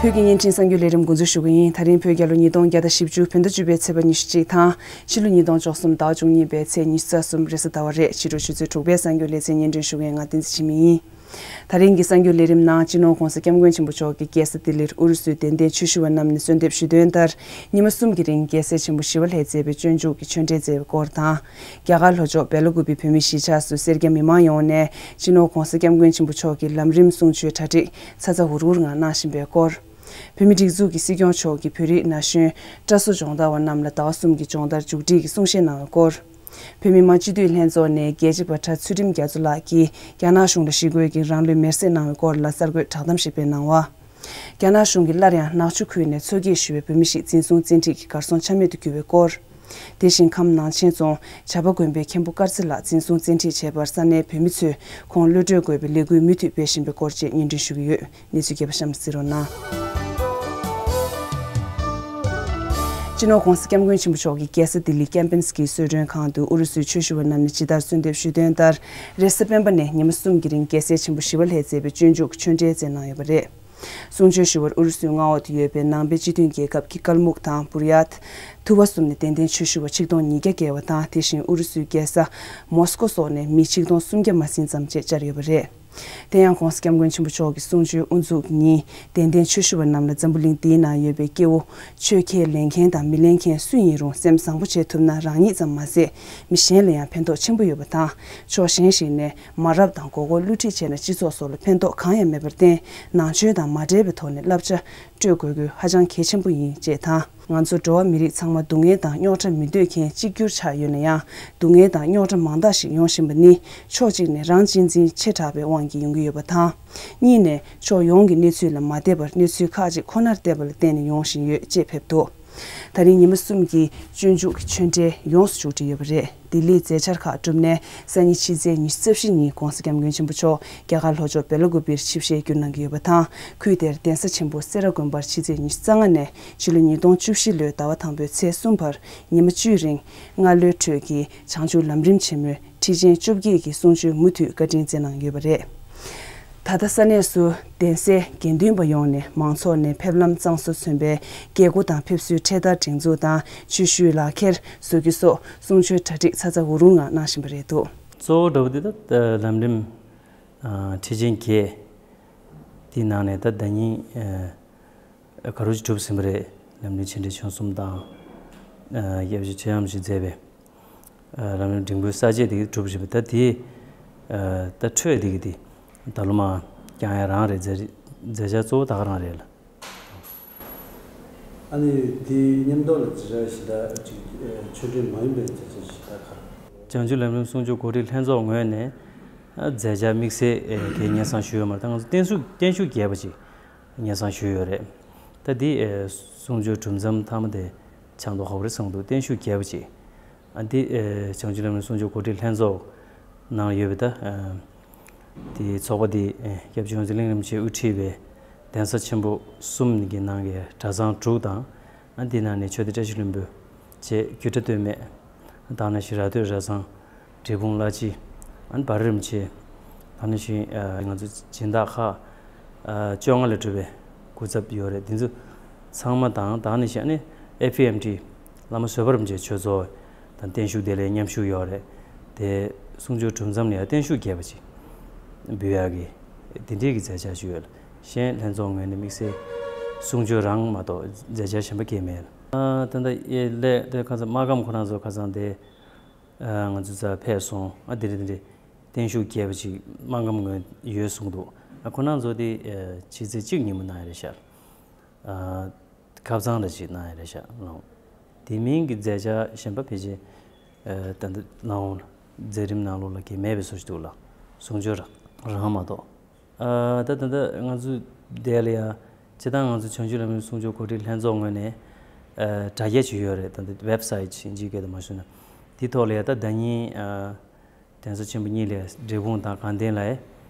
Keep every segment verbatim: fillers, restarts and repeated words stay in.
བོད་ཀྱི་བརྙན་འཕྲིན་གསར་འགྱུར་ལས་རིམ་འགོ་འཛུགས་ཞུ་གི་ཡིན། ད་རིང་བོད་རྒྱལ་ལོ་ཉིས་སྟོང་བརྒྱ་དང་བཞི་བཅུ་བོད་ཟླ་བཅུ་པའི་ཚེས་པ་ཉི་ཤུ་གཅིག་དང་། ཕྱི་ལོ་ཉིས་སྟོང་བཅུ་གསུམ་ཟླ་བ་བཅུ་གཉིས་པའི་ཚེས་ཉི་ཤུ་རྩ་གསུམ་རེས་གཟའ་ཟླ་བ་རེད། ཕྱི་དྲོ་ཆུ་ཚོད་དྲུག་པའི་གསར་འགྱུར་ལེ་ཚན་སྙན་སྒྲོན་ཞུ་མཁན་ང་བསྟན་འཛིན་འཆི་མེད་ཡིན། ད་རིང་གི་གསར་འགྱུར་ལས་རིམ་ནང་། སྤྱི་ནོར་༧གོང་ས་༧སྐྱབས་མགོན་ཆེན་པོ་མཆོག་གིས་རྒྱལ་ས་ལྡི་ལིར་ཨུ་རུ་སུའི་དད་ལྡན་ཆོས་ཞུ་བ་རྣམས་ནས་གསོལ་འདེབས་ཞུས་དོན་ལྟར། ཉི་མ་གསུམ་གྱི་རིང་རྒྱལ་སྲས་ཆེན་པོ་ཞི་བ་ལྷས་མཛད་པའི་སྤྱོད་འཇུག་གི་ཆོས་འབྲེལ་མཛད་པའི་སྐོར་དང་། རྒྱ་གར་ལྷོ་ཕྱོགས་སྦེ་ལ་ཀུ་པེ་བོད་མིའི་གཞིས་ཆགས་སུ་སེར་སྐྱ་མི་མང་ཡོངས་ནས་སྤྱི་ནོར་༧གོང་ས་༧སྐྱབས་མགོན་ཆེན་པོ་མཆོག་གི་ལམ་རིམ་གསུང་ཆོས་གྲ་སྒྲིག་ཚ་ཚ་འུར་འུར་ངང་གནང་བཞིན་པའི་སྐོར། བོད་མིའི་སྒྲིག་འཛུགས་ཀྱི་སྲིད་སྐྱོང་མཆོག་གིས་བོད་རིགས་ན་གཞོན་བཀྲ་གསོ་སྦྱོང་བརྡར་བ་རྣམས་ལ་ཟླ་བ་གསུམ་གྱི་སྦྱོང་བརྡར་མཇུག་སྒྲིལ་གྱི་གསུང་བཤད་གནང་བའི་སྐོར། བོད་མི་མང་སྤྱི་འཐུས་ལྷན་ཚོགས་ནས་རྒྱལ་གཅེས་པ་གྲྭ་ཚུལ་ཁྲིམས་རྒྱ་མཚོ་ལགས་ཀྱིས་རྒྱ་ནག་གཞུང་ལ་ཞི་རྒོལ་གྱིས་རང་ལུས་མེར་སྲེག་གནང་བའི་སྐོར་ལ་གསར་འགོད་བསྒྲགས་གཏམ་ཞིག་སྤེལ་གནང་བ། རྒྱ་ནག་གཞུང་གིས་སླར་ཡང་ནག་ཆུ་ཁུལ་ནས་མཚོ་སྐྱེས་ཞུ་བའི་བོད་མི་ཞིག་འཛིན་བཟུང་བཙན་ཁྲིད་ཀྱིས་གར་སོང་ཆ་མེད་དུ་གྱུར་བའི་སྐོར། དེ་བཞིན་ཁམས་ནང་ཆེན་རྫོང་བྱ་པ་དགོན་པའི་མཁན་པོ་དཀར་རྩེ་ལགས་འཛིན་བཟུང་བཙན་ཁྲིད་བྱས་པར་ས་གནས་བོད་མི་ཚོས་ཁོང་གློད་གྲོལ་དགོས་པའི་ལས་འགུལ་མུ་མཐུད་སྤེལ་བཞིན་པའི་སྐོར་བཅས་སྙན་སྒྲོན་ཞུ་གི་ཡོད། གནས་ཚུལ་རྒྱས་པ་གཤམ་གསན་རོགས་གནང་། སྤྱི་ནོར་༧གོང་ས་༧སྐྱབས་མགོན་ཆེན་པོ་མཆོག་གིས་རྒྱལ་ས་ལྡི་ལི་ཀེམ་པིན་སི་ཀི་གསོལ་མགྲོན་ཁང་དུ་ཨུ་རུ་སུའི་ཆོས་ཞུ་བ་རྣམས་ནས་ཇི་ལྟར་གསོལ་འདེབས་ཞུས་དོན་ལྟར། རེས་གཟའ་སྤེན་པ་ནས་ཉི་མ་གསུམ་གྱི་རིང་རྒྱལ་སྲས་ཆེན་པོ་ཞི་བ་ལྷས་མཛད་པའི་སྤྱོད་འཇུག་ཆོས་འབྲེལ་མཛད་གནང་ཡོད་པ་རེད། གསུང་ཆོས་ཞུ་བར་ཨུ་རུ་སུའི་མངའ་འོག་ཏུ་ཡོད་པའི་ནང་པའི་སྤྱི་མཐུན་རྒྱལ་ཁབ་ཀྱི་ཀལ་མུག་དང་བུར་ཡཱཏ། ཐུ་བ་གསུམ་ནས་དད་ལྡན་ཆོས་ཞུ་བ་ཆིག་སྟོང་ཉིས་བརྒྱ་བརྒལ་བ་དང་། དེ་བཞིན་ཨུ་རུ་སུའི་རྒྱལ་ས་མོ་སི་ཀོ་སོགས་ནས་མི་ཆིག་སྟོང་སུམ་བརྒྱ་མ་ཟིན་ཙམ་བཅས་བཅར་ཡོད་པ་རེད། དེ་ཡང་༧གོང་ས་༧སྐྱབས་མགོན་ཆེན་པོ་མཆོག་གི་གསུང་ཆོས་དབུ་འཛུགས་ཉིན། དད་ལྡན་ཆོས་ཞུ་བ་རྣམས་ལ་འཛམ་བུ་གླིང་འདིའི་ནང་ཡོད་པའི་སྐྱེ་བོ། ཆོས་ཁས་ལེན་མཁན་དང་མི་ལེན་མཁན་སུ་ཡིན་རུང་སེམས་བཟང་པོ་བྱེད་ཐུབ་ན་རང་ཉིད་ཙམ་མ་ཟད། མི་གཞན་ལ་ཡང་ཕན་ཐོགས་ཆེན་པོ་ཡོད་པ་དང་། ཕྱོགས་གཞན་ཞིག་ནས། མ་རབས་དང་མགོ་སྐོར་བསླུ་ཁྲིད་བྱས་ན་སྤྱི་ཚོགས་སོགས་ལ་ཕན་ཐོགས་གང་ཡང་མེད་པར་བརྟེན། ནང་ཆོས་དང་མ་འབྲེལ་བའི་ཐོག་ནས་བསླབ་བྱ་སྤྲོད་དགོས་དགོས་ཧ་ཅང་གལ་ཆེན་པོ་ཡིན་ཅེས་དང་། ང་ཚོ་འགྲོ་བ་མི་རིགས་ཚང་མ་སྡུག་བསྔལ་དང་རྙོག་དྲ་མི་འདོད་མཁན་གཅིག་གྱུར་ཆགས་ཡོད་ན་ཡང་། སྡུག་བསྔལ་དང་རྙོག་དྲ་མང་དག་ཞིག་ཡོང་བཞིན་པ་ནི། ཕྱོགས་གཅིག་ནས་རང་གཅེས་འཛིན་ཆེ་དྲགས་པའི་དབང་གིས་ཡོང་གི་ཡོད་པ་དང་། གཉིས་ནས་ཕྱོགས་ཡོངས་ཀྱི་གནས་ཚུལ་ལ་མ་བལྟས་པར་གནས་ཚུལ་ཁག་ཅིག་ཁོ་ནར་བལྟས་པ་ལ་བརྟེན་ནས་ཡོང་བཞིན་ཡོད་ཅེས་ཕེབས་འདུག་ད་རིང་ཉི་མ་གསུམ་གྱི་སྤྱོད་འཇུག་གི་ཆོས་འབྲེལ་ཡོངས་སུ་མཇུག་སྒྲིལ་ཡོད་པ་རེད། ལྡི་ལིའི་མཛད་འཆར་ཁག་གྲུབ་ནས་སང་ཉིན་ཕྱི་ཚེས་ཉི་ཤུ་རྩ་བཞི་ཉིན་༧གོང་ས་༧སྐྱབས་མགོན་ཆེན་པོ་མཆོག་རྒྱ་གར་ལྷོ་ཕྱོགས་སྦེ་ལ་ཀུ་པེར་ཆིབས་ཞལ་བསྒྱུར་གནང་གི་ཡོད་པ་དང་། ཁུལ་དེར་གདན་ས་ཆེན་པོ་སེ་ར་དགོན་པར་ཕྱི་ཚེས་ཉི་ཤུ་རྩ་ལྔ་ནས་ཕྱི་ལོ་ཉིས་སྟོང་བཅུ་བཞི་ལོའི་ཟླ་བ་དང་པོའི་ཚེས་གསུམ་བར་ཉི་མ་བཅུའི་རིང་སྔ་ལོའི་འཕྲོས་ཀྱི་བྱང་ཆུབ་ལམ་རིམ་ཆེན་མོའི་ཁྲིད་ཆེན་བཅོ་བརྒྱད་ཀྱི་གསུང་ཆོས་མུ་མཐུད་བཀའ་དྲིན་སྩལ་གནང་ཡོད་པ་རེད། ད་ལྟ་ས་གནས་སུ་གདན་སའི་དགེ་འདུན་པ་ཡོངས་ནས་མང་ཚོགས་ནས་ཕེབས་ལམ་གཙང་བཟོ་མཚོན་པའི་རྒྱལ་སྒོ་དང་ཕེབས་བསུའི་ཁྲལ་དར་སྒྲེང་འཛུགས་དང་ཆོས་ཞུའི་ལག་ཁྱེར་བཟོ་རྒྱུ་སོགས་གསུང་ཆོས་གྲ་སྒྲིག་ཚ་ཚ་འུར་འུར་ངང་གནང་བཞིན་པ་རེད་འདུག་གཙོ་བོ་འདྲ་བོ་འདི་ད་ལམ་རིམ་ཁྲིད་ཆེན་བརྒྱད་དེའི་ནང་ནས་ད་ཟླ་ཉིན། ག་རེ་ཅིག་གྲུབ་ཟིན་པ་རེད། ལམ་རིམ་ཆེ་འབྲིང་ཆུང་གསུམ་དང་། ཨ་དབྱེ་བཅུ་ཆ་ཡང་ཞིག་མཛད་པའི་ཨ་ལམ་རིམ་འབྲིང་པོའི་ས་བཅད་དེ་གྲུབ་ཟིན་པ་ད་དེ། ཨ་ད་འཕྲོས་དེ་གི་དེ་ད་ལོ་མ་བསྐྱང་ཡ་རང་རེད། མཛད་མཛད་འཆར་གཙོ་བོ་ད་ག་རང་རེད་ལ། ཨ་ནི་དེའི་མཉམ་དུ་ལ་མཛད་འཆར་གཞན་དག་ཅིག་ཨ་ཆོས་འབྲེལ་མ་ཡིན་པའི་མཛད་འཆར་གཞན་དག་ག་རེ། བྱང་ཆུབ་ལམ་རིམ་གསུང་ཆོས་གོ་སྒྲིག་ལྷན་ཚོགས་ངོས་ནས་ཨ་མཛད་འཆར་དམིགས་བསལ་ཨ་གའི་སྙན་སེང་ཞུས་ཡོད་མ་རེད། ད་ང་ཚོ་བརྟན་བཞུགས་བརྟན་བཞུགས་རྒྱས་པ་ཅིག་སྙན་སེང་ཞུས་ཡོད་རེད། ད་འདི་ཨེ་གསུང་ཆོས་གྲུབ་མཚམས་མཐའ་མ་དེ་ཆགས་མདོག་ཁ་པོ་རེད་བསམ་འདུག་བརྟན་བཞུགས་རྒྱས་པ་ཅིག་ཨ་འདི་ཨེ་བྱང་ཆུབ་ལམ་རིམ་གསུང་ཆོས་གོ་སྒྲིག་ལྷན་ཚོགས་ནང་ཡོད་པའི་ད་ཨེ་དེའི་ཚོགས་པ་འདི་ཨེ་སྐྱབས་རྗེ་དབུ་མཛད་གླིང་རིན་པོ་ཆེས་དབུ་ཁྲིད་པའི་གདན་ས་ཆེན་པོ་གསུམ་གྱི་ནང་གི་གྲྭ་ཚང་དྲུག་དང་། ཨ་འདི་ནང་ནས་ཆོས་སྡེ་བཀྲ་ཤིས་ལྷུན་པོ་བཅས་སྒྱུ་འཕྲུལ་སྟོད་སྨད། ད་ནང་བཞིན་ར་སྟོད་གྲྭ་ཚང་། འབྲས་སྤུངས་བླ་སྤྱི། ཨ་ནི་བར་རིམ་བྱས། ད་ནང་བཞིན་ཨ་ང་ཚོ་སྦྱིན་བདག་ཁག་ཨ་བཅོ་ལྔ་ལས་གྲུབ་པའི་སྐུ་ཚབ་ཡོད་རེད། འདི་ཚོ་ཚང་མ་དང་། ད་ནང་བཞིན་ཨ་ནི་ཨེ་ཕི་ཨེམ་ཊི་བླ་མ་བཟོད་པ་རིན་པོ་ཆེ་ཆོས་ཚོགས་དང་བརྟན་བཞུགས་བདེ་ལེགས་མཉམ་ཞུགས་ཡོད་རེད། དེ་གསུང་ཆོས་གྲུབ་མཚམས་ལ་ཡང་བརྟན་བཞུགས་རྒྱས་པ་ཅིག་འབུལ་ཡག་གི་དེ་འདྲའི་གི་མཛད་འཆར་ཞིག་ཡོད་ལ། གཞན་ལྷན་ཚོགས་ངོས་ནས་དམིགས་བསལ་གསུང་ཆོས་རང་མ་གཏོགས་མཛད་འཆར་གཞན་པ་གང་ཡང་མེད་ལ། ཨ་ད་ལྟ་ཡེ་ལས་དེ་ཁ་སང་སྨར་ཁམས་ཁོ་རང་ཚོ་ཁ་སང་དེ། ཨ་ང་ཚོ་རྩ་ཕེབས་སོང་། ཨ་དེ་རེད་དེ་རེད། བརྟན་བཞུགས་རྒྱས་པ་ཅིག་སྨར་ཁམས་ངོས་ཡོད་གསུངས་འདུག་ཨ་ཁོ་རང་ཚོ་དེ་ཨ་ཕྱི་ཚེས་གཅིག་ཉིན་མོ་གནང་ཡ་རེད་ཤག་ཨ་ཁ་སང་རེ་ཅིག་གནང་ཡ་རེད་ཤག་ལོ། དེ་མིན་གྱི་མཛད་འཆར་གཞན་པ་ཕལ་ཆེར་ཨ་ད་ལྟ་ནང་ལ་མཛད་རིམ་ནང་ལོགས་ལ་གང་ཡང་མེད་པའི་བཟོ་ཞིག་འདུག་ལ། གསུང་ཆོས་རང་རང་མ་གཏོགས། ཨ་ད་ད་ད་ང་ཚོ་དེ་ལ་ཡ་སྤྱིར་བཏང་ང་ཚོ་བྱང་ཆུབ་ལམ་རིམ་གསུང་ཆོས་གོ་སྒྲིག་ལྷན་ཚོགས་ངོས་ནས་ཨ་དྲ་རྒྱ་ཅིག་ཡོད་རེད། ད་ད་ཝེབ་སའིཊ་ཅིག་ཨིན་ཇིའི་སྐད་དུ་མ་ཞུ་ན། དེ་ཐོག་ལ་ཡ་ད་ཟླ་ཉིན་ཨ་གདན་ས་ཆེན་པོ་གཉིས་ལ་འབྲས་སྤུངས་དང་དགའ་ལྡན་ལ་ཡ་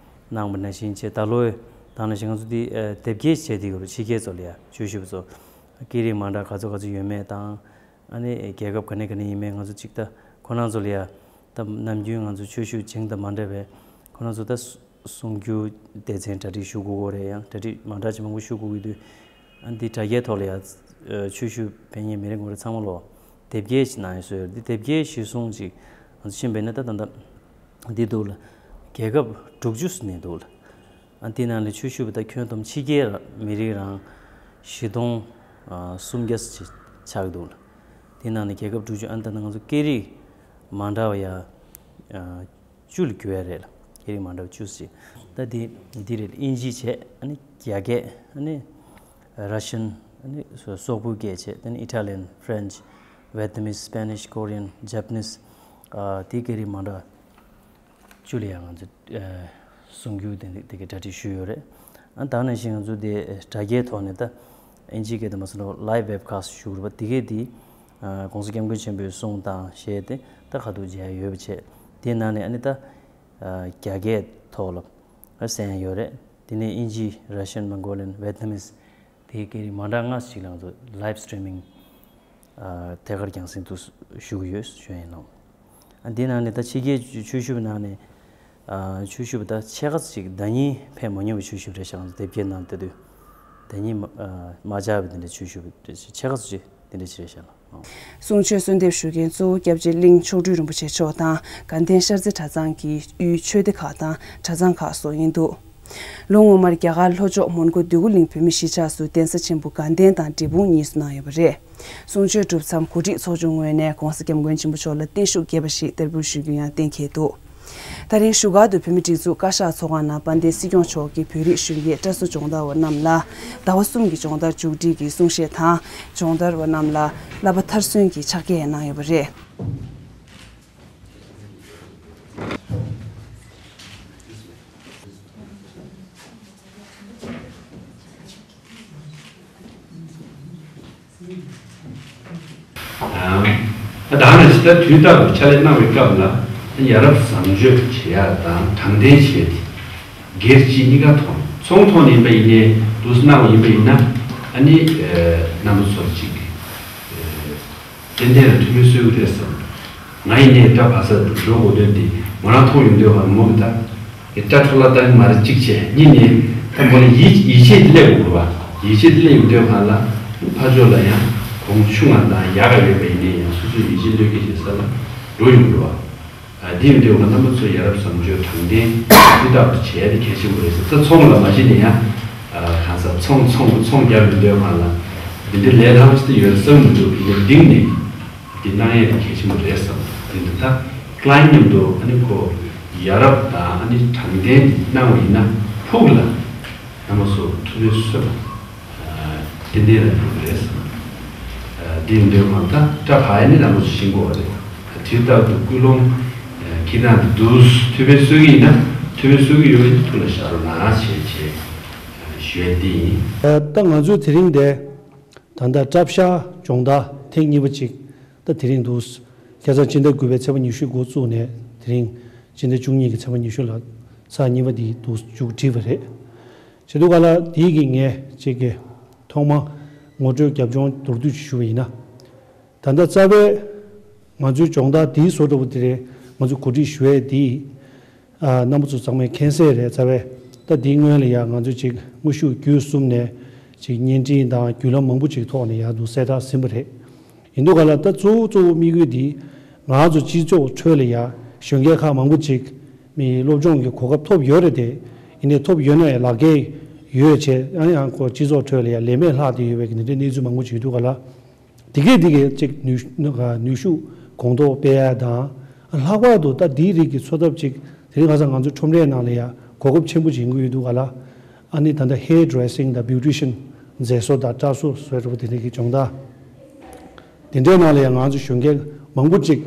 གནང་བ་ནང་བཞིན་བྱས། ད་ལོ་ཡ་ད་ནང་བཞིན་ང་ཚོ་འདི་ཨ་དེབ་སྐྱེལ་བྱས་དེ་གོ་རུ་ཕྱི་རྒྱལ་ཚོ་ལ་ཡ་ཆོས་ཞུ་བ་ཚོ་སྐད་རིགས་མ་འདྲ་ག་ཚོད་ག་ཚོད་ཡོད་མེད་དང་། ཨ་ནི་རྒྱལ་ཁབ་ག་ནས་ག་ནས་ཡིན་མིན་ང་ཚོ་གཅིག་ད་ཁོ་རང་ཚོ་ལ་ཡ་ད་ནམ་རྒྱུན་ང་ཚོ་ཆོས་ཞུ་བྱེད་སྟངས་མ་འདྲ་བས། ཁོ་རང་ཚོ་ད་གསུང་སྒྱུར་སྡེ་ཚན་གྲ་སྒྲིག་ཞུ་དགོས་ཀྱི་རེད། ཡང་གྲ་སྒྲིག་མ་འདྲ་ཅིག་མང་པོ་ཞུ་དགོས་ཀྱི་འདུག་ཨ་འདི་དྲ་རྒྱའི་ཐོག་ལ་ཡང་ཆོས་ཞུ་ཕན་ཡོན་མི་རིགས་ངོ་རེ་ཚང་མ་ལོ་དེབ་སྐྱེལ་ཞིག་གནང་ཡོད་བཟོས་ཡོད། འདི་དེབ་སྐྱེལ་གཞིར་བཟུང་ཅིག་ང་ཚོ་ཕྱིན་པས་ན་ད་ད་ད་འདི་འདུག་ལ། རྒྱལ་ཁབ་དྲུག་ཅུ་ནས་འདུག་ལ། ཨ་འདི་ནང་ལ་ཆོས་ཞུ་བ་ད་ཁྱོན་བསྡོམས་ཕྱི་རྒྱལ་མི་རིགས་རང་བཞི་སྟོང་སུམ་བརྒྱ་ཅིག་ཆགས་འདུག་ལ། འདི་ནང་ལ་རྒྱལ་ཁབ་དྲུག་ཅུ་ཨ་ནི་ད་ང་ཚོ་སྐད་རིགས་མ་འདྲ་བ་ཡ། བཅུ་ལ་བསྒྱུར་ཡ་རེད་ལ། སྐད་རིགས་མ་འདྲ་བ་བཅུ་ཞིག་ད་འདི་འདི་རེད། དབྱིན་ཇི་བྱས། ཨ་ནི་རྒྱ་སྐད། ཨ་ནི་Russian། ཨ་ནི་སོག་པོའི་སྐད་བྱས། ཨ་ནི་Italian, French, Vietnamese, Spanish, Korean, Japanese། ཨ་དེ་སྐད་རིགས་མ་འདྲ་བཅུ་ལ་ཡང་ང་ཚོ་གསུང་རྒྱུ་དེ་དེ་གའི་གྲ་སྒྲིག་ཞུས་ཡོད་རེད། ཨ་ད་ནང་བཞིན་ང་ཚོ་དེ་དྲ་རྒྱའི་ཐོག་ནས་ད་དབྱིན་ཇིའི་སྐད་དུ་མ་སོང་ལ་live webcast ཞུ་དགོས་རེད་པ། དེ་གའི་དེ་༸གོང་ས་༸སྐྱབས་མགོན་ཆེན་པོའི་གསུང་དང་བཤད་དེ་ད་ཁ་ཐུག་མཇལ་ཡ་ཡོད་པ་བྱས། དེའི་ནང་ནས་ཨ་ནི་ད་རྒྱ་སྐད་ཐོག་ལ་གསན་ཡ་ཡོད་རེད། དེ་ནས་དབྱིན་ཇི། Russian, Mongolian, Vietnamese། དེའི་སྐད་རིགས་མ་འདྲ་ལྔ་ཞིག་ལ་ང་ཚོ་live streaming ཐད་ཀར་རྒྱང་སྲིང་དུ་ཞུ་གི་ཡོད་ཞུ་ཡིན་ནོ། ཨ་འདི་ནང་ནས་ད་ཕྱི་རྒྱལ་ཆོས་ཞུ་བའི་ནང་ནས་ཆོས་ཞུ་བ་ད་ཕྱེད་ཀ་ཅིག་ཟླ་ཉིན་ཕེབས་མ་མྱོང་བའི་ཆོས་ཞུ་བ་རེད་ཤག་ང་ཚོ་དེབ་སྐྱེལ་ནང་ལྟ་དུས་ཟླ་ཉིན་མ་མ་བཅར་བའི་དེ་འདྲའི་ཆོས་ཞུ་བ་ཕྱེད་ཀ་ཅིག་དེ་འདྲ་ཅིག་རེད་ཤག་ལ། གསུང་ཆོས་གསོལ་འདེབས་ཞུ་མཁན་གཙོ་བོ་སྐྱབས་རྗེ་གླིང་མཆོག་སྤྲུལ་རིན་པོ་ཆེ་མཆོག་དང་དགའ་ལྡན་ཤར་རྩེ་གྲྭ་ཚང་གི་དབུས་ཆོས་སྡེ་ཁག་དང་གྲྭ་ཚང་ཁག་སོགས་ཡིན་འདུག་ལོ་སྔོན་མར་རྒྱ་གར་ལྷོ་ཕྱོགས་མོན་གྷོ་འདོད་རྒུ་གླིང་བོད་མི་གཞིས་ཆགས་སུ་གདན་ས་ཆེན་པོ་དགའ་ལྡན་དང་འབྲས་སྤུངས་གཉིས་སུ་གནང་ཡོད་པ་རེད། གསུང་ཆོས་གྲུབ་མཚམས་གོ་སྒྲིག་ཚོགས་ཆུང་ངོས་ནས་༸གོང་ས་༸སྐྱབས་མགོན་ཆེན་པོ་མཆོག་ལ་བརྟན་བཞུགས་རྒྱས་པ་ཞིག་བསྟར་འབུལ་ཞུ་རྒྱུ་ཡང་གཏན་འཁེལ་འདུག་ད་རིང་བཞུགས་སྒར་དུ་བོད་མིའི་སྒྲིག་འཛུགས་བཀའ་ཤག་ཚོགས་ཁང་ནང་དཔལ་ལྡན་སྲིད་སྐྱོང་མཆོག་གིས་བོད་རིགས་གཞོན་སྐྱེས་བཀྲ་ཤིས་སྦྱོང་བརྡར་བ་རྣམས་ལ་ཟླ་བ་གསུམ་གྱི་སྦྱོང་བརྡར་མཇུག་སྒྲིལ་གྱི་གསུང་བཤད་དང་། སྦྱོང་བརྡར་བ་རྣམས་ལ་བསླབ་པ་མཐར་སོན་གྱི་ཕྱག་འཁྱེར་གནང་ཡོད་པ་རེད། ད་ད་ནང་བཞིན་ད་དུས་རྟག་ཏུ་ཕྱག་ལས་གནང་བའི་སྐབས་ལ་ཡ་རབས་བཟང་སྤྱོད་བྱེད་ཡ་དང་དྲང་བདེན་བྱས་ཏེ་སྒེར་གྱི་གཉིས་ཀ་ཐོག་ནས་ཚོང་ཐོག་ནས་ཡིན་པ་ཡིན་ནའི་འདུག་སེ་གནང་བ་ཡིན་པ་ཡིན་ན་ཨ་ནི་རྣམ་པ་ཚོར་ཅིག་ཏན་ཏན་ལ་ཐུགས་ཕན་གསོས་ཀྱི་རེད་བསམ། ང་ཡིན་ནའི་སྐྲ་བག་ས་འགྲོ་དགོས་དོན་དེ་མོ་རང་མཐོང་ཡོང་དུས་ཧ་མོ་གི་ད། དེ་སྐྲ་འཕྲོ་བརླག་བཏང་གི་མ་རེད་གཅིག་བྱས་གཉིས་ནས་ད་མོ་ལ་ཡིད་ཡིད་ཆེས་དེ་སླེབས་དགོས་རེད་བ། ཡིད་ཆེས་དེ་སླེབས་ཡོང་དུས་ཧ་ལ་ཕར་ཕྱོགས་ལ་ཡང་གོང་ཆུང་བ་དང་ཡག་ག་ཡོད་པ་ཡིན་ནའི་ཡང་སོ་སོའི་ཡིད་ཆེས་བློས་འགེལ་བྱེད་ས་ལ་འགྲོ་ཡོང་རེད་བ། དེ་ཡིན་དུས་ང་རྣམ་པ་ཚོ་ཡ་རབས་བཟང་སྤྱོད་དྲང་བདེན་ཧུར་ཐག་ཏུ་བྱས་ཏེ་གལ་ཆེན་པོ་རེད་ཟེར། ད་ཚོང་ལ་མ་གཞི་ནས་ཡང་གང་ཟག་ཚོང་ཚོང་ཚོང་རྒྱབ་ཡོང་དུས་ཧ་ལ་འདི་འདྲའི་ལས་སླ་པོ་ཞིག་ཏུ་ཡོད་བསམ་མི་འདུག་དེ་འདྲ་གཏིང་ནས། འདི་གནང་ཡས་དེ་གལ་ཆེན་པོ་རེད་བསམ། དེ་འདི་ད་ཀླའི་མཉམ་དུ་ཨ་ནི་ཁོ་ཡ་རབས་དང་ཨ་ནི་དྲང་བདེན་གནང་བ་ཡིན་ན་ཕུགས་ལ་རྣམ་པ་ཚོ་ཐུགས་ཕན་གསོས་པ་ཏན་ཏན་ལ་ཕུགས་རེད་བསམ། འདི་ཡིན་དུས་མང་ད་སྐྲ་བག་ཡས་ནི་རྣམ་པ་ཚོ་ཤེས་དགོས་པ་རེད། དུས་རྟག་ཏུ་སྐུལ་སློང་ཁྱེད་རང་དུ་འདུག་ཐུགས་ཕན་གསོས་ཀྱི་ཡིན་ན་ཐུགས་ཕན་གསོས་ཀྱི་ཡོད་པ་ཡིན་ཐུགས་ལ་བཞག་རོགས་གནང་ཞེས་བྱས་ཞུ་ཡས་འདི་ཡིན། ད་ང་ཚོའི་དེ་རིང་འདི། ད་ལྟ་སྐྲ་བཞར་སྦྱོང་བརྡར་ཐེངས་གཉིས་པ་ཅིག་ད་དེ་རིང་འདུག་ཁ་སང་སྤྱི་ཟླ་དགུ་པའི་ཚེས་པ་ཉི་ཤུ་འགོ་བཙུགས་ནས་དེ་རིང་སྤྱི་ཟླ་བཅུ་གཉིས་ཀྱི་ཚེས་པ་ཉི་ཤུ་ལ་ཚར་གཉིས་པ་འདི་འདུག་མཇུག་སྒྲིལ་བ་རེད། བྱེད་དུས་ག་ལ་དེའི་གི་ངས་ཅིག་གི་ཐོག་མ་ངོ་སྤྲོད་རྒྱབ་ལྗོངས་མདོར་བསྡུས་ཅིག་ཞུ་བ་ཡིན་ན། ད་ལྟ་རྩ་བའི་ང་ཚོའི་སྦྱོང་བརྡར་འདིའི་བཟོ་འདྲ་པོ་དེ་རེད། ང་ཚོ་གོ་སྒྲིག་ཞུ་ཡས་འདི། ཨ་རྣམ་པ་ཚོ་ཚང་མས་མཁྱེན་གསལ་རེད་རྩ་བའི། ད་འདིའི་སྔོན་ལ་ཡང་ང་ཚོ་ཅིག་དངོས་ཤུགས་བརྒྱུད་གསུམ་ནས་ཅིག་བརྙན་འཕྲིན་དང་བརྒྱུད་ལམ་མང་པོ་ཅིག་ཐོག་ནས་ཡང་འདུག་གསལ་བསྒྲགས་ཟིན་པ་རེད། ཡིན་དུས་ག་ལ་ད་གཙོ་བོ་གཙོ་བོ་དམིགས་ཡུལ་འདི་ང་ཚོ་སྤྱི་ཚོགས་ཁྲོད་ལ་ཡང་གཞོན་སྐྱེས་ཁག་མང་པོ་ཅིག་མི་སློབ་སྦྱོང་གི་གོ་སྐབས་ཐོབ་ཡོད་རེད་དེ། ཡིན་ནའི་ཐོབ་ཡོད་ན་ཡང་ལག་འཁྱེར་ཡོད་བྱས་ཨ་ནི་ཡང་ཁོ་སྤྱི་ཚོགས་ཁྲོད་ལ་ཡང་ལས་མེད་ལྷག་བསྡད་ཡོད་པའི་གི་འདི་འདྲའི་གནས་ཚུལ་མང་པོ་ཅིག་ཡོད་དུས་ག་ལ། དེ་གས་དེ་གས་ཅིག་ནུས་ནུས་ཤུགས་གོང་མཐོར་སྤེལ་ཡ་དང་། ལྷག་པར་དུ་ད་འདིའི་རིགས་ཀྱི་འཚོ་ཐབས་ཅིག་དེ་རིང་ཁ་སང་ང་ཚོའི་ཁྲོམ་རའི་ནང་ལ་ཡང་གོ་སྐབས་ཆེན་པོ་ཅིག་ཡིན་གྱི་ཡོད་འདུག་ག་ལ། ཨ་ནི་ད་ལྟ་hair dressing དང་beautician མཛེས་བཟོ་དང་སྐྲ་བཟོ་བཟོ་འདྲ་པོ་དེ་འདྲ་གི་སྦྱོང་བརྡར། དེ་འདྲའི་ནང་ལ་ཡང་ང་ཚོ་གཞོན་སྐྱེས་མང་པོ་ཅིག་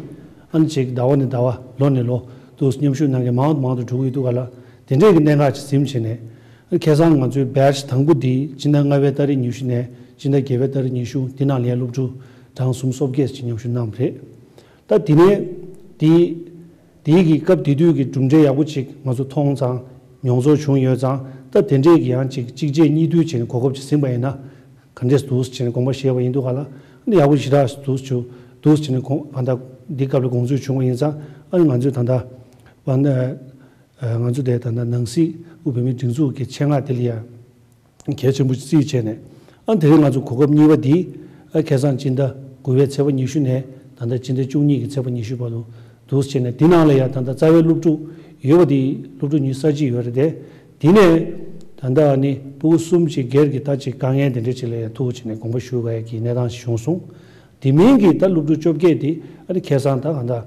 ཨ་ནི་ཅིག་ཟླ་བ་ནས་ཟླ་བ་ལོ་ནས་ལོ་དུ་མཉམ་ཞུགས་གནང་མཁན་མང་དུ་མང་དུ་འགྲོ་གི་ཡོད་འདུག་ག་ལ། དེ་འདྲའི་གི་གནད་འགག་ཅིག་འཛིན་བྱས་ནས། ཁ་སང་ང་ཚོའི་batch དང་པོ་འདི་སྤྱི་ཟླ་ལྔ་པའི་ཏ་རིག་ཉི་ཤུ་ནས་སྤྱི་ཟླ་བརྒྱད་པའི་ཏ་རིག་ཉི་ཤུ་འདི་ནང་ལ་ཡང་སློབ་ཕྲུག་གྲངས་སུམ་སོ་བརྒྱད་ཅིག་མཉམ་ཞུགས་གནང་བ་རེད། ད་འདི་ནས་འདི་འདིའི་གི་སྐབས་དེ་དུས་ཀྱི་གྲུབ་འབྲས་ཡག་པོ་ཅིག་ང་ཚོ་མཐོང་ཙང་མྱོང་ཚོར་བྱུང་ཡོད་ཙང་། ད་དེ་འདྲས་ཀྱི་ཡང་ཅིག་གཅིག་རྗེས་གཉིས་མཐུད་བྱས་ནས་གོ་སྐབས་ཅིག་ཟིན་པ་ཡིན་ན་ག་འདྲས་འདུག་བྱས་ནས་དགོངས་པ་བཞེས་པ་ཡིན་འདུག་ག་ལ། འདི་ཡག་པོ་ཞེ་དྲག་འདུག་བྱུང་འདུག་བྱས་ནས་གོང་ག་ད་འདི་སྐབས་ལ་དགོངས་ཚུལ་བྱུང་བ་ཡིན་ཙང་། ཨ་ནི་ང་ཚོས་ད་ལྟ་བ་ནས། ང་ཚོ་དེ་ད་ལྟ་ནང་སྲིད་དབུས་བོད་མིའི་སྒྲིག་འཛུགས་ཀྱི་ཆེད་མངགས་དེ་ལ་ཡང་གལ་ཆེན་པོ་རྩིས་བྱས་ནས་ ཨ་དེ་རིང་ང་ཚོ་གོ་སྐབས་གཉིས་པ་འདི་ཨ་ཁ་སང་སྤྱི་ཟླ་དགུ་པའི་ཚེས་པ་ཉི་ཤུ་ནས་ད་ལྟ་སྤྱི་ཟླ་བཅུ་གཉིས་ཀྱི་ཚེས་པ་ཉི་ཤུ་བར་དུ་འདུག་སེ་བྱས་ནས། འདི་ནང་ལ་ཡང་ད་ལྟ་རྩ་བའི་སློབ་ཕྲུག་ཡོད་པ་འདི་སློབ་ཕྲུག་ཉི་ཤུ་རྩ་གཅིག་ཡོད་རེད་དེ། འདི་ནས་ད་ལྟ་ཨ་ནི་ཕྲུ་གུ་གསུམ་ཅིག་སྒེར་གྱི་ད་ཅིག་དཀའ་ངལ་དེ་འདྲ་ཅིག་ལ་ཡང་ཐུག་བྱས་ནས་དགོངས་པ་ཞུ་དགོས་ཡ་གི་གནས་སྟངས་ཤིག་བྱུང་སོང་། དེ་མིན་གྱི་ད་སློབ་ཕྲུག་བཅོ་བརྒྱད་དེ་ཨ་ནི་ཁ་སང་ད་གང་ལྟར་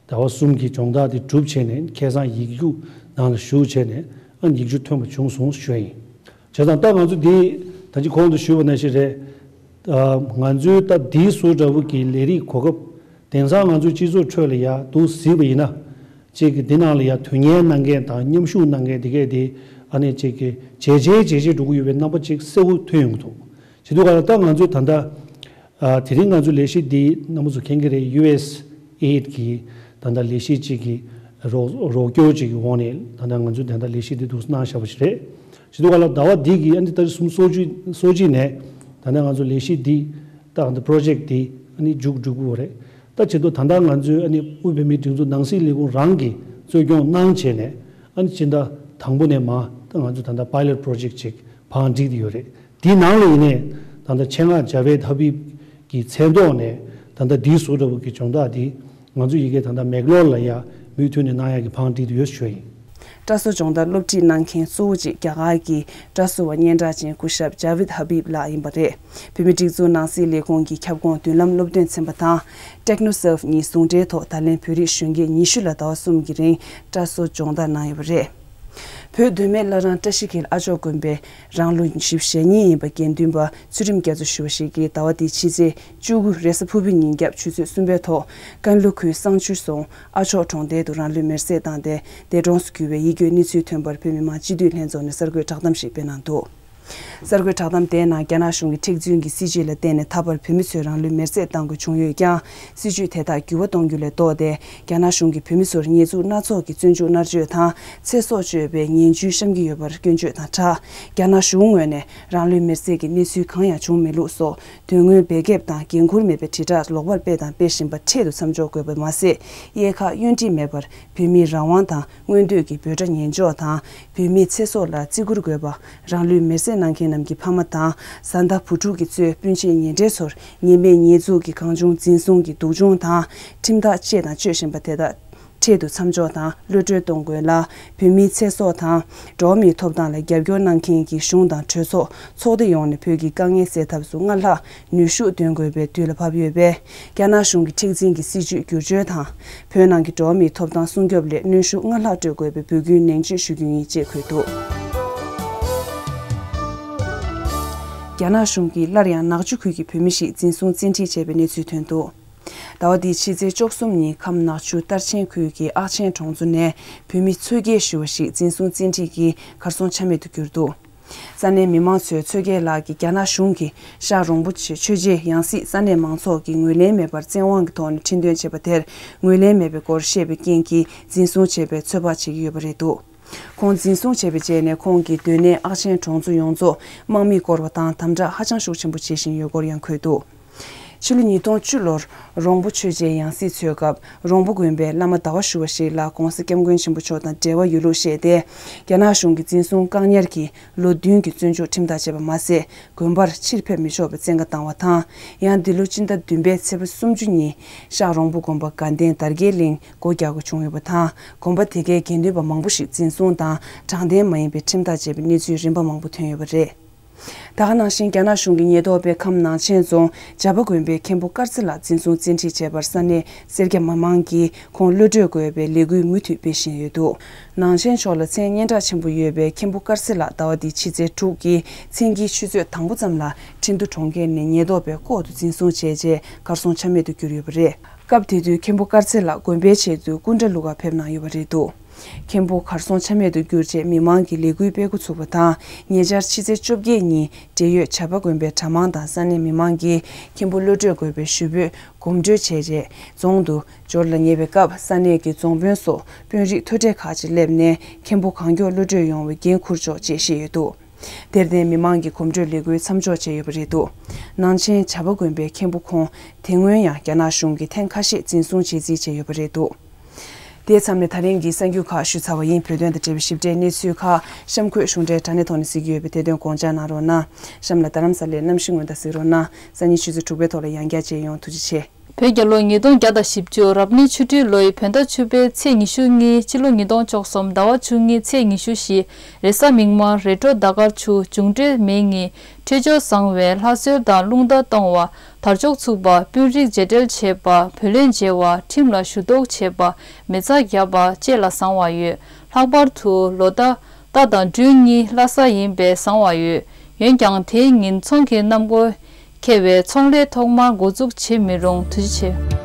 ཟླ་བ་གསུམ་གྱི་སྦྱོང་བརྡར་དེ་གྲུབ་བྱས་ནས་ཁ་སང་ཡིག་རྒྱུགས་ནང་ལ་ཞུགས་བྱས་ནས་ཨ་ནི་ཡིག་རྒྱུགས་ཐོན་པ་བྱུང་སོང་ཞུ་ཡ་ཡིན། བྱས་ཙང་ད་ང་ཚོ་འདི་ད་ཅི་གོང་དུ་ཞུས་པ་ནང་བཞིན་རེད། ཨ་ང་ཚོའི་ད་འདི་བཟོ་འདྲ་བོ་གི་ལས་རིགས་གོ་སྐབས་དེང་སང་ང་ཚོའི་སྤྱི་ཚོགས་ཁྲོད་ལ་ཡ་འདུག་གཟིགས་པ་ཡིན་ན། གཅིག་གི་འདི་ནང་ལ་ཡ་དོན་གཉེར་གནང་མཁན་དང་མཉམ་ཞུགས་གནང་མཁན་དེ་གས་དེ་ཨ་ནི་གཅིག་གི་ཇེ་ཆེ་ཇེ་ཆེ་འགྲོ་གི་ཡོད་པའི་རྣམ་པ་གཅིག་གསལ་པོ་ཐོན་ཡོང་གི་འདུག་བྱེད་དུས་ག་ལ་ད་ང་ཚོས་ད་ལྟ་ཨ་དེ་རིང་ང་ཚོའི་ལས་གཞི་འདི་རྣམ་པ་ཚོ་མཁྱེན་གྱི་རེད། ཡུ་ཨེས་ཨེ་ཌི་གི་ད་ལྟ་ལས་གཞི་གཅིག་གི་རོགས་རོགས་སྐྱོར་གཅིག་གི་འོག་ནས་ད་ལྟ་ང་ཚོས་ད་ལྟ་ལས་གཞི་འདི་འདུག་གནང་བཞག་པ་ཞིག་རེད། བྱེད་དུས་ག་ལ་ཟླ་བ་འདི་གི་ཨ་ནི་ཏ་རིག་སུམ་ཅུ་སོ་གཅིག་སོ་གཅིག་ནས་ད་ལྟ་ང་ཚོ་ལས་གཞི་འདི་ད་ང་ཚོ་པྲོ་ཇེག་འདི་ཨ་ནི་མཇུག་སྒྲིལ་གྱི་ཡོད་རེད། ད་བྱེད་དུས་ད་ལྟ་ང་ཚོའི་ཨ་ནི་དབུས་བོད་མིའི་སྒྲིག་འཛུགས་ནང་སྲིད་ལས་ཁུངས་རང་གིས་གཙོ་སྐྱོང་གནང་བྱས་ནས་ཨ་ནི་སྤྱི་ཟླ་དང་པོ་ནས་མར་ད་ང་ཚོ་ད་ལྟ་པའི་ལོཊ་པྲོ་ཇེག་ཅིག་བང་སྒྲིག་བསྡད་ཡོད་རེད། དེའི་ནང་ལ་ཡིན་ནའི་ད་ལྟ་ཆེད་མངགས་ཇ་བེད་ཧ་བིབ་ཀྱི་མཚན་ཐོག་ནས་ད་ལྟ་འདི་བཟོ་འདྲ་བོ་གི་སྦྱོང་བརྡར་འདི་ང་ཚོ་ཡི་གེ་ད་ལྟ་མེག་ལོར་ལ་ཡ་མུ་མཐུད་ནས་གནང་ཡ་གི་བང་སྒྲིག་བསྡད་ཡོད་ཞུ་ཡིན། སྐྲ་བཟོ་སྦྱོང་བརྡར་སློབ་ཁྲིད་གནང་མཁན་གཙོ་བོ་གཅིག་རྒྱ་གར་གྱི་སྐྲ་བཟོ་བ་སྙན་གྲགས་ཅན་སྐུ་ཞབས་ཇ་བིད་ཧ་བིབ་ལགས་ཡིན་པ་རེད། བོད་མིའི་སྒྲིག་འཛུགས་ནང་སྲིད་ལས་ཁུངས་ཀྱི་ཁྱབ་ཁོངས་མདུན་ལམ་སློབ་སྟོན་ཚན་པ་དང་། ཊེག་ནོ་སརབ་གཉིས་ཟུང་འབྲེལ་ཐོག་ད་ལན་བོད་རིགས་གཞོན་སྐྱེས་ཉི་ཤུ་ལ་ཟླ་བ་གསུམ་གྱི་རིང་སྐྲ་བཟོ་སྦྱོང་བརྡར་གནང་ཡོད་པ་རེད། བོད་མདོ་སྨད་བླ་བྲང་བཀྲ་ཤིས་འཁྱིལ་ཨ་མཆོག་དགོན་པའི་རང་ལོ་ཉི་ཤུ་ཞེ་གཉིས་ཡིན་པ་དགེ་འདུན་པ་ཚུལ་ཁྲིམས་རྒྱ་མཚོ་ཞུ་བ་ཞིག་གིས་ཟླ་བ་འདིའི་ཕྱི་ཚེས་བཅུ་དགུ་རེས་གཟའ་ཕུར་བུའི་ཉིན་རྒྱབ་ཆུ་ཚོད་གསུམ་པའི་ཐོག་ཀན་ལྷོ་ཁུལ་བསང་ཆུ་རྫོང་ཨ་མཆོག་གྲོང་རྡལ་དུ་རང་ལུས་མེར་སྲེག་བཏང་སྟེ་འདས་གྲོངས་སུ་གྱུར་བའི་ཡིད་སྐྱོའི་གནས་ཚུལ་ཐོན་པར་བོད་མི་མང་སྤྱི་འཐུས་ལྷན་ཚོགས་ནས་གསར་འགོད་བསྒྲགས་གཏམ་ཞིག་སྤེལ་གནང་འདུག་གསར་འགོད་བསྒྲགས་གཏམ་དེའི་ནང་རྒྱ་ནག་གཞུང་གི་མཁྲེགས་འཛིན་གྱི་སྲིད་བྱུས་ལ་བརྟེན་ནས་ད་བར་བོད་མི་ཚོས་རང་ལུས་མེར་སྲེག་བཏང་དགོས་བྱུང་ཡོད་ཀྱང་། སྲིད་བྱུས་དེ་དག་འགྱུར་བ་གཏོང་རྒྱུ་ལས་ལྡོག་སྟེ། རྒྱ་ནག་གཞུང་གིས་བོད་མི་ཚོར་ཉེས་འཛུགས་སྣ་ཚོགས་ཀྱི་བཙོན་འཇུག་མནར་གཅོད་དང་ཚེ་སྲོག་གཅོད་པའི་ངན་ཇུས་བཤམས་ཀྱི་ཡོད་པར་སྐྱོན་བརྗོད་དང་སྦྲགས། རྒྱ་ནག་གཞུང་ངོས་ནས་རང་ལུས་མེར་སྲེག་གི་གནས་ཚུལ་གང་ཡང་བྱུང་མེད་ལུགས་སོགས་དོན་དངོས་འབེལ་ཁེབས་དང་འགན་འཁུར་མེད་པའི་དྲིལ་བསྒྲགས་ལོག་པར་སྤེལ་དང་སྤེལ་བཞིན་པ་འཕྲལ་དུ་མཚམས་འཇོག་དགོས་པ་མ་ཟད། དབྱེ་ཁག་གཡོན་འཁྲིས་མེད་པར་བོད་མིའི་རང་དབང་དང་། མངོན་འདོད་ཀྱི་འབོད་སྒྲ་ཉན་འཇོག་དང་། བོད་མིའི་ཚེ་སྲོག་ལ་བརྩི་བཀུར་དགོས་པ། རང་ལུས་མེར་སྲེག་གནང་མཁན་རྣམས་ཀྱི་ཕ་མ་དང་། བཟའ་ཟླ་བུ་ཕྲུག་གིས་གཙོས་སྤུན་མཆེད་ཉེ་འབྲེལ་ཚོར་ཉེས་མེད་ཉེས་འཛུགས་ཀྱི་གང་བྱུང་འཛིན་བཟུང་གི་སྡུག་སྦྱོང་དང་། ཁྲིམས་ཐག་བཅད་དང་གཅོད་བཞིན་པ་དེ་དག་འཕྲལ་དུ་མཚམས་འཇོག་དང་གློད་གྲོལ་གཏོང་དགོས་ལ། བོད་མིའི་ཚེ་སྲོག་དང་། འགྲོ་བ་མིའི་ཐོབ་ཐང་ལ་རྒྱབ་སྐྱོར་གནང་མཁན་གྱི་གཞུང་དང་གྲོས་ཚོགས། ཚོགས་སྡེ་ཡོངས་ནས་བོད་ཀྱི་དཀའ་ངལ་སེལ་ཐབས་སུ་སྔར་ལྷག་ནུས་ཤུགས་འདོན་དགོས་པའི་དུས་ལ་བབ་ཡོད་པས། རྒྱ་ནག་གཞུང་གི་མཁྲེགས་འཛིན་གྱི་སྲིད་བྱུས་བསྒྱུར་བཅོས་དང་། བོད་ནང་གི་འགྲོ་བ་མིའི་ཐོབ་ཐང་སྲུང་སྐྱོབ་སླད་གནོན་ཤུགས་སྔར་ལྷག་སྤྲོད་དགོས་པའི་འབོད་སྐུལ་ནན་བརྗོད་ཞུ་རྒྱུ་ཡིན་ཅེས་འཁོད་འདུག་རྒྱ་ནག་གཞུང་གིས་སླར་ཡང་ནག་ཆུ་ཁུལ་གྱི་བོད་མི་ཞིག་འཛིན་བཟུང་བཙན་ཁྲིད་བྱས་པའི་གནས་ཚུལ་ཐོན་འདུག་ཟླ་བ་འདིའི་ཕྱི་ཚེས་བཅུ་གསུམ་ཉིན་ཁམས་ནག་ཆུ་སྟར་ཆེན་ཁུལ་གྱི་ཨག་ཆེན་གྲོང་ཚོ་ནས་བོད་མི་ཚོས་སྐྱེས་ཞུ་བ་ཞིག་འཛིན་བཟུང་བཙན་ཁྲིད་ཀྱིས་གར་སོང་ཆ་མེད་དུ་གྱུར་འདུག་ས་གནས་མི་མང་ཚོས་ཚོས་སྐྱེས་ལགས་ཀྱིས་རྒྱ་ནག་གཞུང་གིས་ཤག་རོང་པོ་ཆེ་ཆོས་རྗེའི་ཡང་སྲིད་ས་གནས་མང་ཚོགས་ཀྱིས་ངོས་ལེན་མེད་པར་བཙན་དབང་གི་ཐོག་ནས་ཁྲིམས་དོན་བྱས་པ་དེར་ངོས་ལེན་མེད་པའི་སྐོར་བཤད་པའི་རྐྱེན་གྱིས་འཛིན་བཟུང་བྱས་པའི་ཚོད་དཔག་བྱེད་ཀྱི་ཡོད་པ་རེད་འདུག་ཁོང་འཛིན་བཟུང་བྱས་པའི་རྗེས་ནས་ཁོང་གིས་སྡོད་གནས་ཨག་ཆེན་གྲོང་ཚོ་ཡོངས་རྫོགས་དམག་མིས་བསྐོར་བ་དང་དམ་དྲག་ཧ་ཅང་ཤུགས་ཆེན་པོ་བྱེད་བཞིན་ཡོད་སྐོར་ཡང་འཁོད་འདུག་ཕྱི་ལོ་ཉིས་སྟོང་བཅུ་ལོར་རོང་པོ་ཆོས་རྗེའི་ཡང་སྲིད་འཚོལ་སྐབས་རོང་པོ་དགོན་པའི་བླ་མ་ཟླ་བ་ཞུ་བ་ཞིག་ལ་༧གོང་ས་༧སྐྱབས་མགོན་ཆེན་པོ་མཆོག་དང་འབྲེལ་བ་ཡོད་ལུགས་བཤད་དེ། རྒྱ་ནག་གཞུང་གིས་འཛིན་བཟུང་བཀག་ཉར་གྱིས་ལོ་བདུན་གྱི་བཙོན་འཇུག་ཁྲིམས་ཐག་བཅད་པ་མ་ཟད། དགོན་པར་ཕྱིར་ཕེབས་མི་ཆོག་པའི་བཙན་བཀའ་བཏང་བ་དང་། ཡང་འདི་ལོ་སྤྱི་ཟླ་བདུན་པའི་ཚེས་པ་སུམ་ཅུ་ཉིན་ཤག་རོང་པོ་དགོན་པ་དགའ་ལྡན་དར་རྒྱས་གླིང་སྒོ་རྒྱག་དགོས་བྱུང་ཡོད་པ་དང་། དགོན་པ་དེ་གའི་དགེ་འདུན་པ་མང་པོ་ཞིག་འཛིན་བཟུང་དང་དྲང་བདེན་མ་ཡིན་པའི་ཁྲིམས་ཐག་བཅད་པའི་གནས་ཚུལ་རིམ་པ་མང་པོ་ཐོན་ཡོད་པ་རེད། ད་ག་ནང་བཞིན་རྒྱ་ནག་གཞུང་གི་ཉེན་རྟོག་པས་ཁམས་ནང་ཆེན་རྫོང་བྱ་པ་དགོན་པའི་མཁན་པོ་དཀར་ཚེ་ལགས་འཛིན་བཟུང་བཙན་ཁྲིད་བྱས་པར་ས་གནས་སེར་སྐྱ་མི་མང་གིས་ཁོང་གློད་གྲོལ་དགོས་པའི་ལས་འགུལ་མུ་མཐུད་སྤེལ་བཞིན་ཡོད་འདུག་ནང་ཆེན་ཕྱོགས་ལ་མཚན་སྙན་གྲགས་ཆེན་པོ་ཡོད་པའི་མཁན་པོ་དཀར་ཚེ་ལགས་ཟླ་བ་འདིའི་ཕྱི་ཚེས་དྲུག་གི་མཚན་དཀྱིལ་ཆུ་ཚོད་དང་པོ་ཙམ་ལ་ཁྲིན་ཏུ་གྲོང་ཁྱེར་ནས་ཉེན་རྟོག་པས་ལྐོག་ཏུ་འཛིན་བཟུང་བྱས་རྗེས་གར་སོང་ཆ་མེད་དུ་གྱུར་ཡོད་པ་རེད། སྐབས་དེ་དུས་མཁན་པོ་དཀར་ཚེ་ལགས་དགོན་པའི་ཆེད་དུ་སྐུ་འདྲ་བླུག་གར་ཕེབས་གནང་ཡོད་པ་རེད་འདུག་མཁན་པོ་གར་སོང་ཆ་མེད་དུ་གྱུར་རྗེས་མི་མང་གིས་ལས་འགུལ་སྤེལ་འགོ་ཚུགས་པ་དང་། ཉེ་ཆར་ཕྱི་ཚེས་བཅོ་བརྒྱད་ཉིན་འབྲེལ་ཡོད་བྱ་པ་དགོན་པའི་གྲྭ་མང་དང་ས་གནས་མི་མང་གིས་མཁན་པོ་གློད་གྲོལ་དགོས་པའི་ཞུ་འབོད་གོམ་བགྲོད་བྱས་རྗེས། རྫོང་དུ་འབྱོར་ལ་ཉེ་བའི་སྐབས་ས་གནས་ཀྱི་རྫོང་དཔོན་སོགས་དཔོན་རིགས་མཐོ་གྲས་ཁག་ཅིག་སླེབས་ནས་མཁན་པོ་གང་མགྱོགས་གློད་གྲོལ་ཡོང་བའི་འགན་འཁུར་ཆོག་ཅེས་བཤད་ཡོད་འདུག་དེར་བརྟེན་མི་མང་གིས་གོམ་བགྲོད་ལས་འགུལ་མཚམས་འཇོག་བྱས་ཡོད་པ་རེད་འདུག་ནང་ཆེན་བྱ་པ་དགོན་པའི་མཁན་པོ་ཁོང་དེ་སྔོན་ཡང་རྒྱ་ནག་གཞུང་གིས་ཐེངས་ཁ་ཤས་འཛིན་བཟུང་བྱེད་རྩིས་བྱས་ཡོད་པ་རེད་འདུག་དེའི་མཚམས་ནས་ད་རིང་གི་གསར་འགྱུར་ཁག་ཞུས་ཚར་བ་ཡིན། བོད་དོན་དང་འབྲེལ་བའི་ཞིབ་ཕྲའི་གནས་ཚུལ་ཁག་གཤམ་འཁོད་གཞུང་འབྲེལ་དྲ་གནས་ཐོག་ནས་གཟིགས་ཀྱི་ཡོད་པས། དེ་དོན་དགོངས་འཇགས་གནང་རོགས་གནང་། གཤམ་ལ་རྡ་རམ་ས་ལའི་གནམ་གཤིས་སྔོན་བརྡ་གཟིགས་རོགས་གནང་། སང་ཉིན་ཆུ་ཚོད་དྲུག་པའི་ཐོག་ལ་ཡང་བསྐྱར་མཇལ་ཡོང་། ཐུགས་རྗེ་ཆེ། བོད་རྒྱལ་ལོ་ཉིས་སྟོང་བརྒྱ་དང་བཞི་བཅུ་རབ་གནས་ཆུ་སྤྲེལ་ལོའི་བོད་ཟླ་བཅུ་པའི་ཚེས་ཉི་ཤུ་གཉིས། ཕྱི་ལོ་ཉིས་སྟོང་བཅུ་གསུམ་ཟླ་བ་བཅུ་གཉིས་ཚེས་ཉི་ཤུ་བཞི། རེས་གཟའ་མིག་དམར། རེས་འགྲོགས་ཟླ་སྐར་ཆུ། འབྱུང་འཕྲོད་མེ་གཉིས། འཕྲོད་སྦྱོར་བཟང་བས་ལྷ་གསོལ་དང་རླུང་རྟ་གཏོང་བ། དར་ལྕོག་ཚུགས་པ། དཔོན་རིགས་རྗེས་འབྲེལ་བྱེད་པ། བུ་ལོན་འཇལ་བ། ཁྲིམས་ལ་ཞུ་གཏུག་བྱེད་པ། མེ་བཙའ་བརྒྱབ་པ་བཅས་ལ་བཟང་བ་ཡོད། ལྷག་པར་དུ་ལོ་རྟ་རྟ་དང་སྦྲུལ་གཉིས་བླ་གཟའ་ཡིན་པས་བཟང་བ་ཡོད། འོན་ཀྱང་དེའི་ཉིན་ཚོང་གི་གནམ་སྒོ་ཁེལ་བས་ཚོང་ལས་ཐོག་མར་འགོ་འཛུགས་བྱེད་མི་རུང་། ཐུགས་རྗེ་ཆེ།